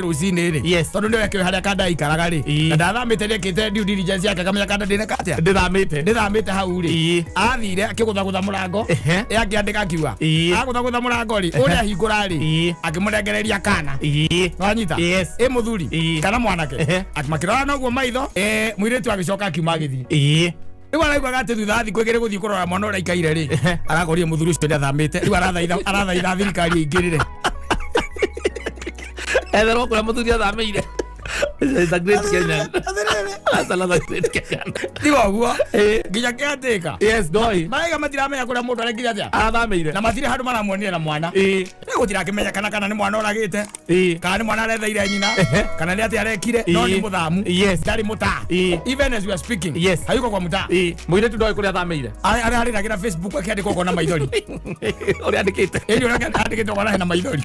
Rũcinĩ rĩ, tondũ nĩwe akĩũĩ harĩa kanda aikaraga rĩ, na ndathamĩte, nĩekĩte due diligence yake, akamenya kanda ndĩne atĩa. Ndĩthamĩte. Ndĩthamĩte hau rĩ. Athire akĩgũthagũtha mũrango. Ĩ akĩandĩka akiuga, agũthagũtha mũrango rĩ, ũrĩa ahingũra rĩ, akĩmũnengereria kana. Wanyita? Yes. Ĩ mũthuri kana mwanake. Makĩrora noguo maitho. Mũirĩtu agĩcoka akiuma agĩthiĩ. Rĩu araugaga atĩ thutha wa thikũ 2 gũthiĩ kũrora mwana ũrĩa aikaire rĩ, arakorire mũthuri ũcio nĩathamĩte. Rĩu arathaitha thirikari ĩingĩrĩre. Etherwo kũrĩa mũthuri athamĩire. It's a great Kenyan. That's another great Kenyan. Tiga ũguo, nginya kĩatĩka. Yes, ndoi. Maraiga matiramenya kũrĩa mũndũ arekire atĩa. Arathamĩire. Na matirĩ handũ maramuonire na mwana. Rĩu gũtirakĩmenyekana kana nĩ mwana ũragĩte, kana nĩ mwana aretheire nyina, kana nĩ atĩa arekire, no nĩ mũthamu. Ndarĩ mũtaa. Even as we are speaking, hayuko kwa mtaa. Mũirĩtu ndoĩ kũrĩa athamĩire. Ararĩragĩra Facebook akĩandĩkwo ũkona maithori. Ũrĩa andĩkĩte. Ĩni ũrĩa andĩkĩte ũkona hena maithori.